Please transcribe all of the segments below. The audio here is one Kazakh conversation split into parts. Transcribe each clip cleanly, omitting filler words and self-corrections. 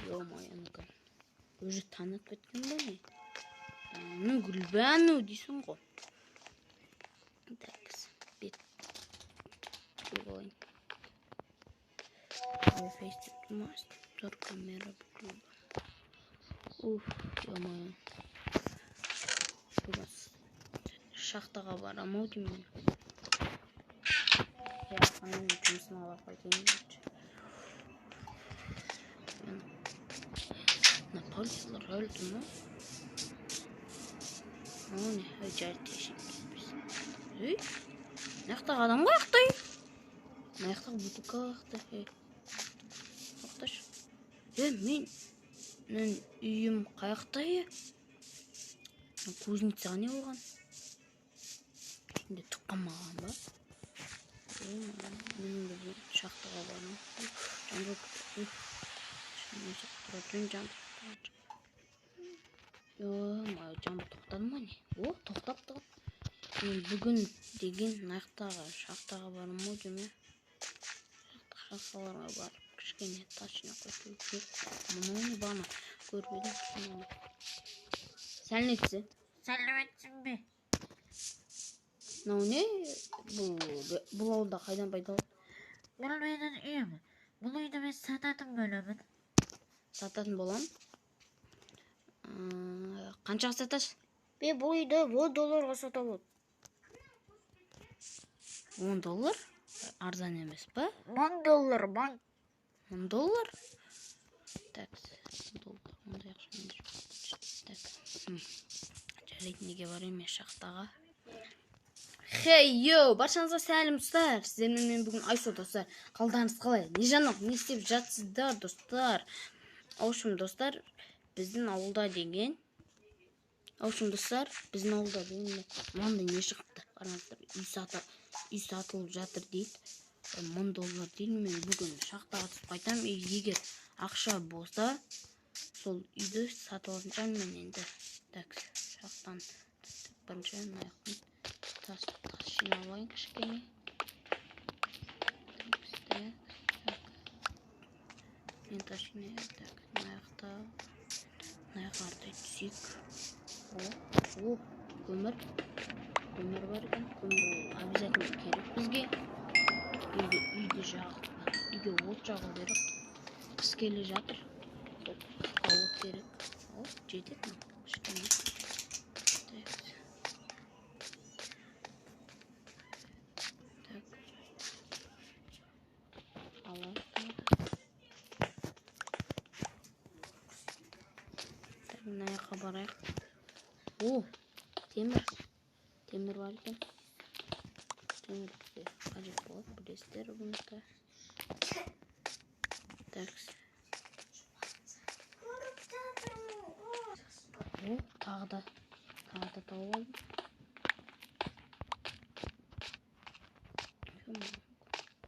Ё-моё, ну-ка. Уже танып кеткен ба не? Ну, Гүлбану дейсің ғой. Так, бет. Алайын. Фейс тұр, камера бүкіл. Уф, ё-моё. Бүгін шахтаға барам ау деймін. Я аның жұмысына барып қайтайын. Мына полициялар өлді ма? Мынау не? Ей, жарайды, тексеріп кетпес. Ей, мына жақтағы адам қаяқта, ей? Мына жақтағы бутылка қаяқта, ей? Тоқташы. Е, менің үйім қаяқта, е? Кузницаға не болған? Ішінде түк қалмаған ба? Мен бүгін шахтаға барамын. Жаңбыр күтіп. Ё-моё, жаңбыр тоқтады ма не? О, тоқтапты ғой. Мен бүгін деген мына жақтағы шахтаға барамын ау деймін. Шахталарға барып кішкене тас жинап қайту керек. Мынау не, бағана көріп едім. Сәлеметсіз. Сәлеметсің бе? Мынау не? Бұл ауылда қайдан пайда болды? Бұл менің үйім. Бұл үйді мен сататын боламын. Сататын боламын. Қаншаға сатасыз? Мен бұл үйді 10 долларға сатамын. 10 доллар? Арзан емес па? 10 доллар, мың. 10 доллар? Так, доллар. Ондай ақша менде жоқ. Так. Жарайды, неге барайын мен шахтаға? Хей, йоу, баршаңызға сәлем, достар. Сіздермен мен бүгін Айсо, достар. Қалдарыңыз қалай? Не жаңалық, не істеп жатсыздар, достар? В общем, достар, біздің ауылда деген. В общем, достар, біздің ауылда деген мынандай не шығыпты. Қараңыздар, үй сатылып жатыр дейді. 1000 доллар дейді. Мен бүгін шахтаға түсіп қайтамын. Егер ақша болса, сол үйді сатып алатын шығармын мен енді. Так, шахтан бірінші мына жақтан тас жинап алайын кішкене. Так, так. Мен тас жинайын. Так, мына жақта, мына жаққа қаратай түсейік. О, о, көмір. Көмір бар екен. Көмір ол обязательно керек бізге. Үйде жағып, үйге от жағу керек. Қыс келе жатыр. Сол қысқа от керек. О, жетеді ме? Кішкене. Так. Так. Алайық. Так, мына жаққа барайық. О, темір. Темір бар екен. Темір бізге қажет болады, білесіздер бұны. Так. О, тағы да тауып алдым.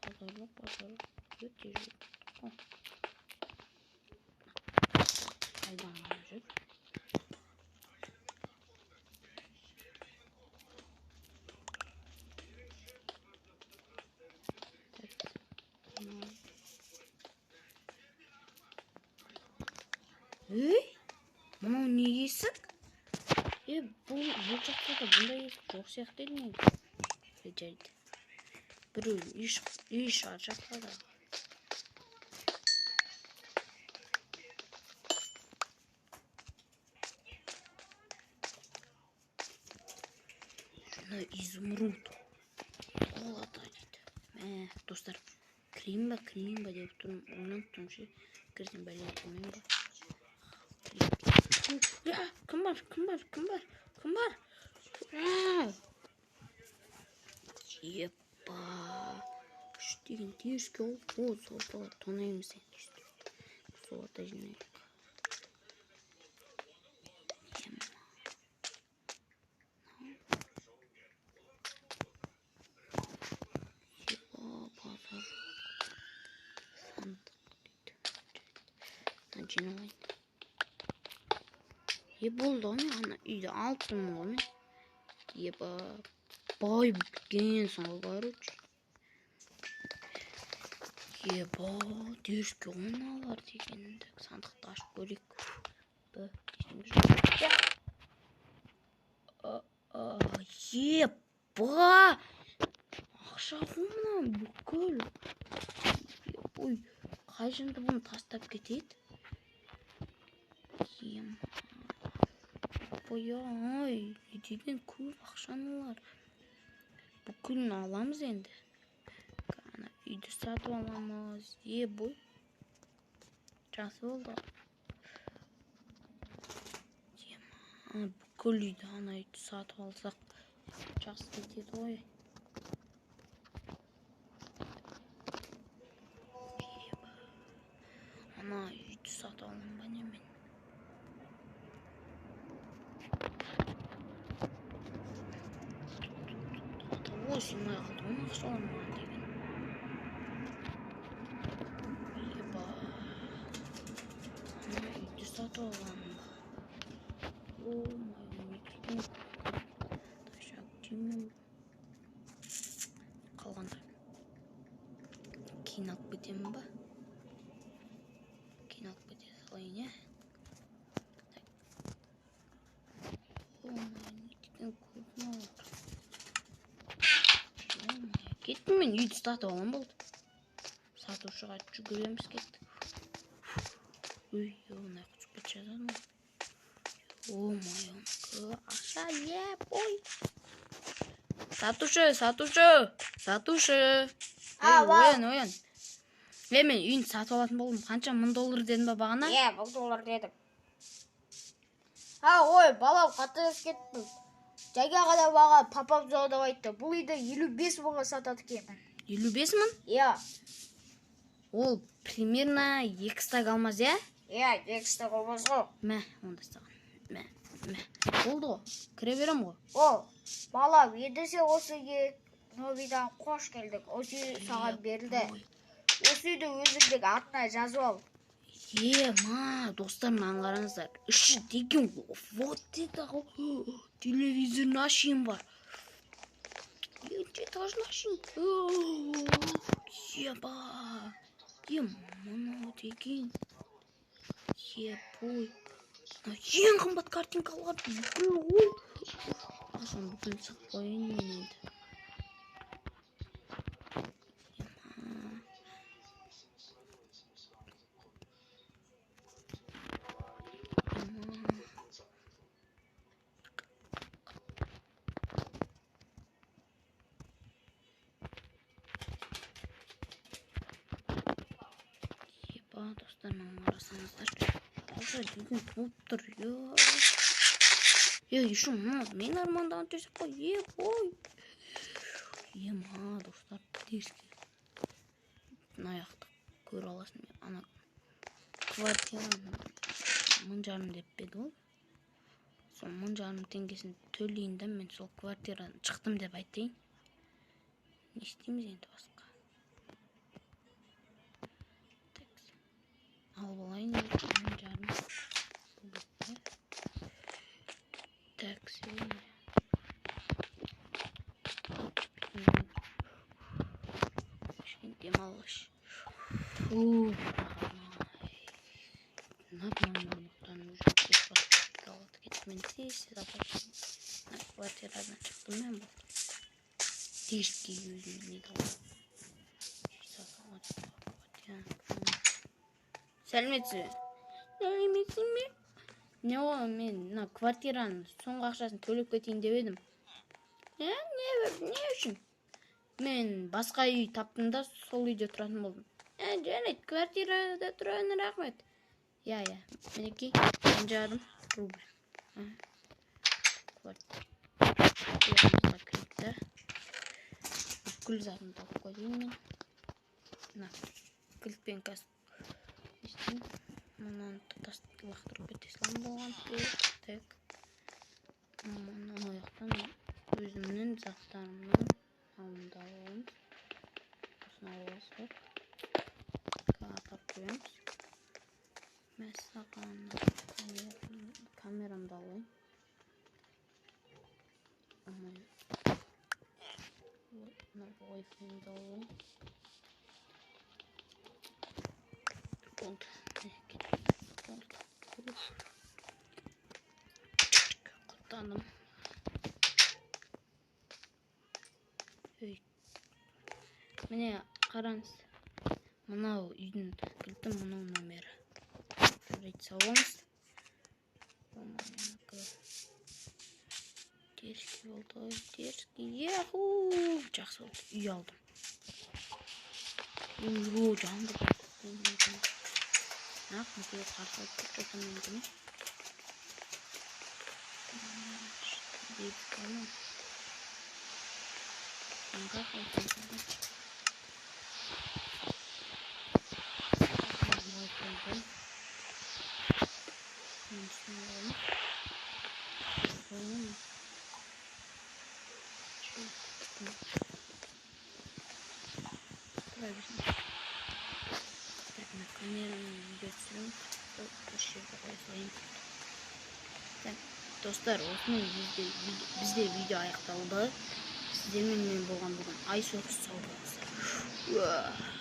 Базарлық, базарлық. Өте жоқ. Қайдан ғана жүр? Ей, мынау не есік? Е, бұл жақта да бұндай есік жоқ сияқты еді негізі. Жарайды. Біреу үй шығар жақта да. Мына изумруд. Золото дейді. Мә, достар, кірейін ба, кірмейін ба деп тұрмын, ойланып тұрмын ше. Кірсем бәле кірмеймін ба? Кім бар, кім бар, кім бар, кім бар? Епа, үш деген теріске ол. О, золотолар тонаймыз енді. Золото жинайық. Епа, базар жоқ. Сандық дейді. Жиналайын. Е, болды ғой, мен ана үйді алып тұрмын ғой мен. Епа, бай болып кеткенсің ғой, короче. Еба, дерзкий ғой мыналар деген. Так, сандықты ашып көрейік. Б, ештеңе жоқ. Еба! Ақша ғой мынау бүкіл. Ой, қай жынды бұны тастап кетеді? Ема. Ой, не деген көп ақша мыналар. Бүкілін аламыз енді. Ана үйді сатып аламыз. Ебой. Жақсы болды. Ема, бүкіл үйді, ана үйді сатып алсақ жақсы кетеді ғой. Еба. Ана үйді сатып аламын ба не мен? Ой, сыймай қалды ғой ақшалар маған деген. Еба. Ана үйді сатып аламын ба? О, не деген ташак деймін. Қалғанда кейін алып кетемін ба? Кейін алып кете салайын, иә? О, не деген көп мыналар. Кеттім мен, үйді сатып аламын болды. Сатушыға жүгіреміз, кеттік. Ой, мына жаққа түсіп кете жаздадым ғой. Ё-моё, ақша, ой. Сатушы, сатушы, сатушы. А, вау. Оян, оян. Е, мен үйін сатып алатын болдым. Қанша мың доллар дедің ба бағана? Иә, мың доллар дедім. А, ой, балам, қателесіп кеттім. Жаңа ғана маған папам звондап айтты. Бұл үйді 55 мыңға сатады екенмін. 55 мың? Иә. Ол примерно 2 стак алмаз, иә? Иә, 2 стак алмаз ғой. Мә, онда саған. Мә, мә. Болды ғой. Кіре берем ғой. О, балам, енді сен осы үйге Новидан қош келдің. Осы үй саған берілді. Осы үйді өзіңнің атына жазып ал. Ема, достар, мынаны қараңыздар. Іші деген вот это ғой. Телевизор нашин бар. Екінші этаж нашин. Еба. Ема, мынау деген. Ебой. Мынау ең қымбат картинкалар бүкіл ғой. Соны бүкіл сатып қояйын мен енді. Еба, достар, мынаны қарасаңыздар. Ақша деген толып тұр. Е, еще мынау мен армандаған төсек қой. Ебой. Ема, достар, дерзкий. Мына жақты көре аласың. Ана квартираны мың жарым деп пе еді ол? Сол мың жарым теңгесін төлейін да мен сол квартирадан шықтым деп айтайын. Не істейміз енді басқа? Так. Алып алайын енді мың жарым. Так, кішкене демалғыш. Фу, мен тез тез квартирадан шықтым мен болды. Дерзкий өзіме не алып. Сәлеметсіз бе? Сәлеметсің бе? Не ол, мен мына квартираның соңғы ақшасын төлеп кетейін деп едім. Е, не үшін? Мен басқа үй таптым да сол үйде тұратын болдым. Е, жарайды, квартирада тұрғанына рахмет. Иә, иә, мінекей, мың жарым рубль. Квартирамызға кірейік та. Бүкіл затымды алып қояйын мен. Мына кілтпен қазір не істеймін? Мынаны лақтырып кете саламын болған. Так. Мына жақтан өзімнің заттарымнан алымды аламыз. Осыны алып алсақ. Апарып қоямыз. Мәссаған, камерамды алайын. Мына Wi-Fi-імді алайын. Таным. Үй. Міне, қараңыз. Мынау үйдің кілті, мынау номері. Жарайды, сау болыңыз. Дерзкий болды ғой, дерзкий. Яху! Жақсы болды, үй алдым. О, жанды. Ақ, мүмкін қарсы алып кетті екен мүмкін. Дейді, тамам. Аңға қалсын. Қойдым. Мен үстіне қоямын. Қоямын. Тұра берсін. Так, мына камерамен видео түсіремін. Осы жерге қоя салайын. Так, достар, осымен бізде видео аяқталды. Сіздермен мен болған бүгін Айсоқ. Сау болыңыздар. Уа.